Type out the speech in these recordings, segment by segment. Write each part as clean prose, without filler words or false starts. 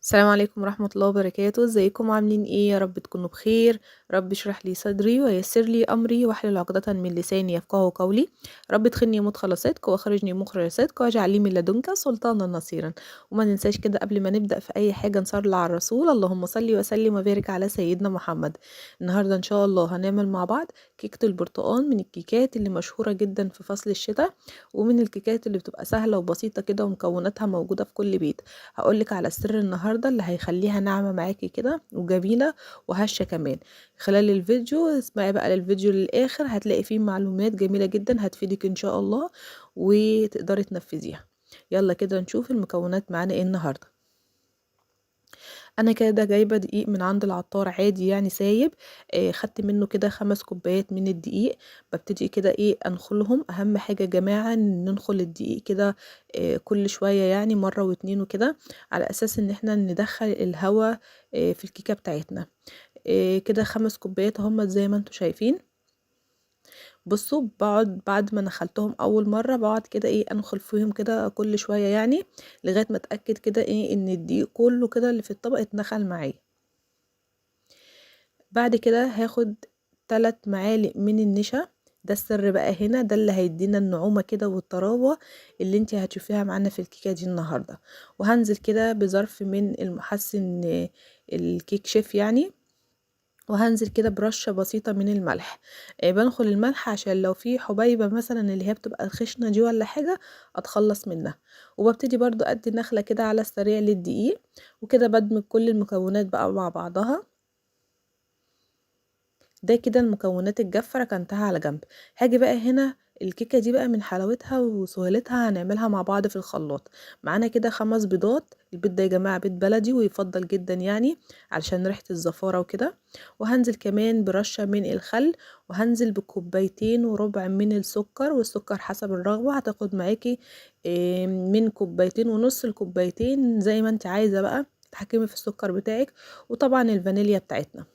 السلام عليكم ورحمة الله وبركاته. ازيكم عاملين ايه؟ يا رب تكونوا بخير. رب اشرح لي صدري ويسر لي امري واحلل عقدة من لساني يفقهوا قولي. رب ادخلني مدخل صدق واخرجني مخرج صدق واجعل لي من لدنك سلطانا نصيرا. وما ننساش كده قبل ما نبدأ في اي حاجة نصلي على الرسول، اللهم صل وسلم وبارك على سيدنا محمد. النهاردة ان شاء الله هنعمل مع بعض كيكة البرتقال، من الكيكات اللي مشهورة جدا في فصل الشتاء، ومن الكيكات اللي بتبقى سهلة وبسيطة كده ومكوناتها موجودة في كل بيت. هقولك على السر النهاردة اللي هيخليها ناعمة معاكي كده وجميلة وهشة كمان. خلال الفيديو اسمعي بقى للفيديو للآخر، هتلاقي فيه معلومات جميلة جدا هتفيدك ان شاء الله وتقدري تنفذيها. يلا كده نشوف المكونات معانا ايه النهاردة. انا كده جايبه دقيق من عند العطار عادي يعني سايب، خدت منه كده 5 كوبايات من الدقيق. ببتدي كده ايه انخلهم. اهم حاجه يا جماعه ان ننخل الدقيق كده كل شويه، يعني مره واتنين وكده، على اساس ان احنا ندخل الهواء في الكيكه بتاعتنا. كده 5 كوبايات اهم زي ما انتم شايفين. بصوا بقعد بعد ما نخلتهم اول مره بقعد كده ايه انخل فيهم كده كل شويه، يعني لغايه ما اتاكد كده ايه ان الدقيق كله كده اللي في الطبق اتنخل معايا. بعد كده هاخد 3 معالق من النشا. ده السر بقى هنا، ده اللي هيدينا النعومه كده والطراوه اللي انت هتشوفيها معانا في الكيكه دي النهارده. وهنزل كده بظرف من المحسن الكيك شيف يعني، وهنزل كده برشة بسيطة من الملح. بنخل الملح عشان لو في حبيبة مثلا اللي هي بتبقى الخشنة دي ولا حاجة اتخلص منها. وببتدي برضو ادي نخلة كده على السريع للدقيق، وكده بدمج كل المكونات بقى مع بعضها. ده كده المكونات الجافة ركنتها على جنب. هاجي بقى هنا الكيكة دي بقى من حلاوتها وسهولتها هنعملها مع بعض في الخلاط. معانا كده 5 بيضات. البيض ده يا جماعة بيض بلدي ويفضل جدا يعني علشان ريحة الزفارة وكده. وهنزل كمان برشة من الخل، وهنزل بكوبايتين وربع من السكر، والسكر حسب الرغبة. هتاخد معاكي من كوبايتين ونص لكوبايتين زي ما انت عايزة بقى تتحكمي في السكر بتاعك. وطبعا الفانيليا بتاعتنا.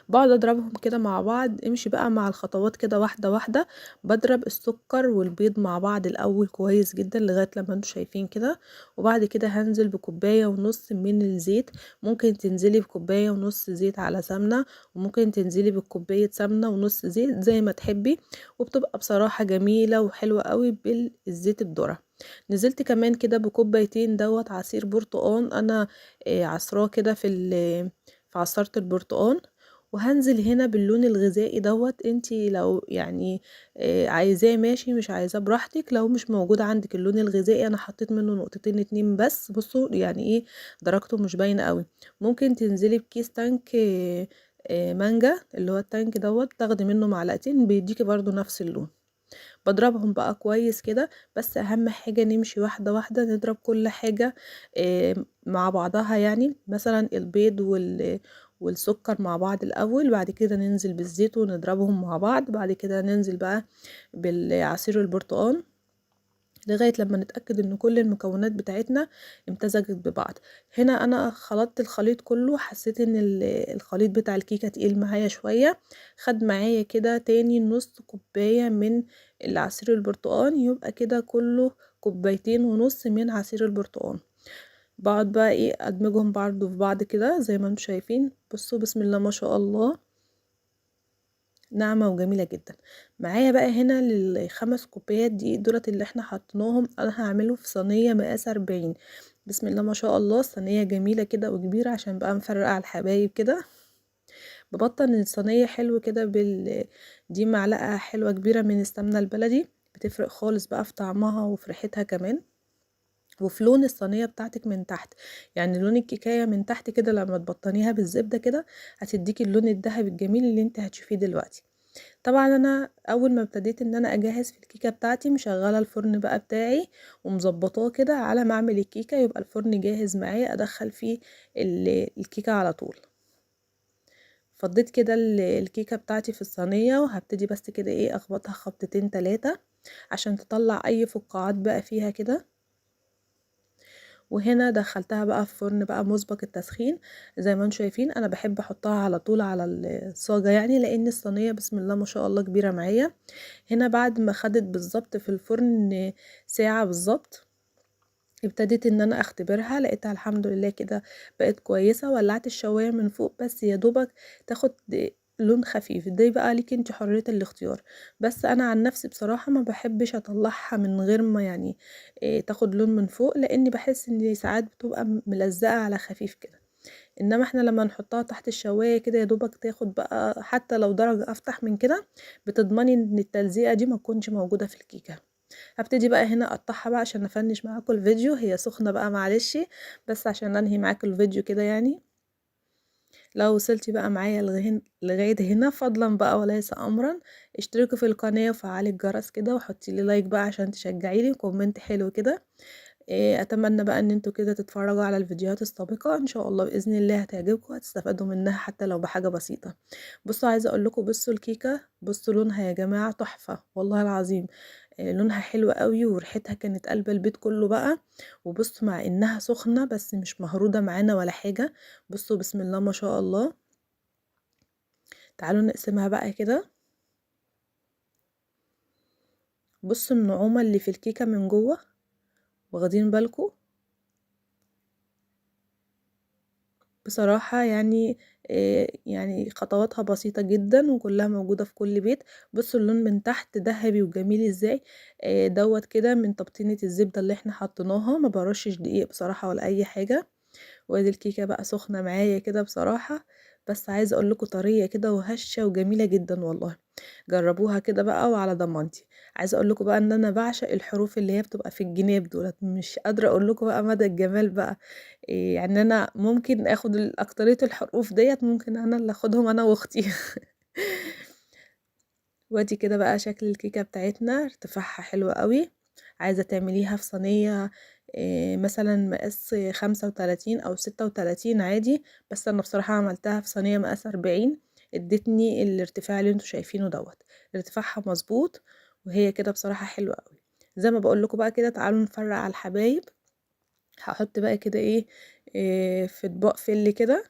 بقعد اضربهم كده مع بعض. امشي بقى مع الخطوات كده واحده واحده. بضرب السكر والبيض مع بعض الاول كويس جدا لغايه لما انتوا شايفين كده. وبعد كده هنزل بكوبايه ونص من الزيت. ممكن تنزلي بكوبايه ونص زيت على سمنه، وممكن تنزلي بكوبايه سمنه ونص زيت زي ما تحبي، وبتبقى بصراحه جميله وحلوه قوي بالزيت الذره. نزلت كمان كده بكوبايتين دوت عصير برتقان، انا عصراه كده في عصارة البرتقان. وهنزل هنا باللون الغذائي دوت. انتي لو يعني عايزاه ماشي، مش عايزاه براحتك. لو مش موجود عندك اللون الغذائي، انا حطيت منه نقطتين 2 بس. بصوا يعني ايه درجته مش باينه قوي. ممكن تنزلي بكيس تانك مانجا اللي هو التانك دوت، تاخدي منه معلقتين بيديكي برضو نفس اللون. بضربهم بقى كويس كده. بس اهم حاجة نمشي واحدة واحدة، نضرب كل حاجة مع بعضها، يعني مثلا البيض والسكر مع بعض الاول، بعد كده ننزل بالزيت ونضربهم مع بعض، بعد كده ننزل بقى بالعصير البرتقال لغاية لما نتأكد ان كل المكونات بتاعتنا امتزجت ببعض. هنا انا خلطت الخليط كله، حسيت ان الخليط بتاع الكيكة تقيل معايا شوية. خد معايا كده تاني نص كوباية من العصير البرتقال، يبقى كده كله كوبايتين ونص من عصير البرتقال. بقعد بقى ايه ادمجهم برضو في بعض كده زي ما انتم شايفين. بصوا بسم الله ما شاء الله، ناعمة وجميلة جدا. معايا بقى هنا لل5 كوبايات دقيق دولت اللي احنا حطيناهم، انا هعمله في صينية مقاس 40. بسم الله ما شاء الله، صينية جميلة كده وكبيرة عشان بقى نفرقع على الحبايب كده. ببطن الصينية حلو كده دي معلقة حلوة كبيرة من السمنة البلدي، بتفرق خالص بقى في طعمها وفي ريحتها كمان، وفي لون الصينية بتاعتك من تحت. يعني لون الكيكاية من تحت كده لما تبطنيها بالزبدة كده هتديكي اللون الذهبي الجميل اللي انت هتشوفيه دلوقتي. طبعا انا اول ما ابتديت ان انا اجهز في الكيكه بتاعتي، مشغله الفرن بقى بتاعي ومظبطاه كده على ما اعمل الكيكه يبقى الفرن جاهز معايا ادخل فيه الكيكه على طول. فضيت كده الكيكه بتاعتي في الصينيه، وهبتدي بس كده ايه اخبطها خبطتين 3 عشان تطلع اي فقاعات بقى فيها كده. وهنا دخلتها بقى في فرن بقى مسبق التسخين زي ما انتم شايفين. انا بحب احطها على طول على الصاجة يعني، لان الصينية بسم الله ما شاء الله كبيرة معايا. هنا بعد ما خدت بالظبط في الفرن ساعة بالظبط، ابتديت إن أنا أختبرها، لقيتها الحمد لله كده بقت كويسة. ولعت الشواية من فوق بس يا دوبك تاخد لون خفيف، دي بقى ليكِ أنتِ حرية الاختيار، بس أنا عن نفسي بصراحة ما باحبش أطلعها من غير ما يعني تاخد لون من فوق، لإني باحس إن ساعات بتبقى ملزقة على خفيف كده. إنما إحنا لما نحطها تحت الشواية كده يا دوبك تاخد بقى حتى لو درجة أفتح من كده، بتضمني إن التلزيقة دي ما تكونش موجودة في الكيكة. هبتدي بقى هنا أقطعها بقى عشان أفنش معاكم الفيديو، هي سخنة بقى معلش بس عشان أنهي معاكم الفيديو كده يعني. لو وصلتي بقى معايا لغاية هنا فضلا بقى وليس أمرا، اشتركوا في القناة وفعلي الجرس كده، وحطي لي like بقى عشان تشجعيني، و comment حلو كده. أتمنى بقى إن انتوا كده تتفرجوا على الفيديوهات السابقة، إن شاء الله بإذن الله هتعجبكم وهتستفادوا منها حتى لو بحاجة بسيطة. بصوا عايزة أقول لكم، بصوا الكيكة، بصوا لونها يا جماعة تحفة والله العظيم، لونها حلو قوي وريحتها كانت قلب البيت كله بقى. وبصوا مع إنها سخنة بس مش مهرودة معانا ولا حاجة، بصوا بسم الله ما شاء الله. تعالوا نقسمها بقى كده. بصوا النعومة اللي في الكيكة من جوه، واخدين بالكم؟ بصراحة يعني خطواتها بسيطة جدا وكلها موجودة في كل بيت. بصوا اللون من تحت ذهبي وجميل ازاي، دوت كده من تبطينة الزبدة اللي احنا حطيناها، ما برشش دقيق بصراحة ولا اي حاجة. وادي الكيكة بقى سخنة معايا كده بصراحة، بس عايزة اقول لكم طرية كده وهشة وجميلة جدا والله، جربوها كده بقى وعلى ضمانتي. عايزة اقول لكم بقى ان انا بعشق الحروف اللي هي بتبقى في الجناب دولت، مش قادرة اقول لكم بقى مدى الجمال بقى. يعني انا ممكن اخد اكترية الحروف ديت، ممكن انا اللي اخدهم انا واختي. وادي كده بقى شكل الكيكة بتاعتنا، ارتفاعها حلو قوي. عايزة تعمليها في صينية مثلا مقاس 35 او 36 عادي، بس انا بصراحة عملتها في صينية مقاس 40، ادتني الارتفاع اللي انتوا شايفينه دوت، ارتفاعها مظبوط وهي كده بصراحة حلوة قوي. زي ما بقول لكم بقى كده، تعالوا نفرق على الحبايب. هحط بقى كده ايه في اطباق فل كده.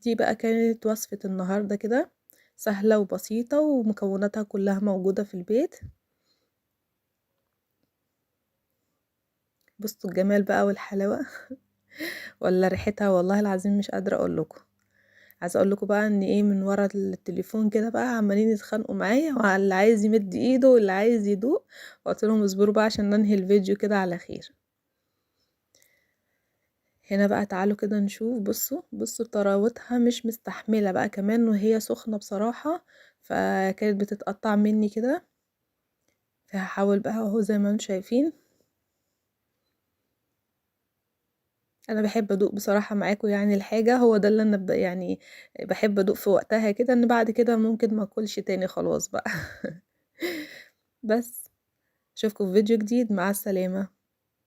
دي بقى كانت وصفة النهاردة كده، سهلة وبسيطة ومكوناتها كلها موجودة في البيت. بصوا الجمال بقى والحلاوة ولا ريحتها، والله العظيم مش قادرة اقول لكم. عايزة اقول لكم بقى ان ايه، من ورا التليفون كده بقى عمالين يتخانقوا معايا، واللي عايز يمد ايده واللي عايز يدوق، وقلت لهم اصبروا بقى عشان ننهي الفيديو كده على خير. هنا بقى تعالوا كده نشوف. بصوا طراوتها مش مستحملة بقى كمان وهي سخنة بصراحة، فكانت بتتقطع مني كده، فهحاول بقى اهو زي ما انتم شايفين. انا بحب ادوق بصراحة معاكم يعني الحاجة، هو ده اللي انا يعني بحب ادوق في وقتها كده، ان بعد كده ممكن ما اكلش تاني خلاص بقى. بس اشوفكم في فيديو جديد، مع السلامة.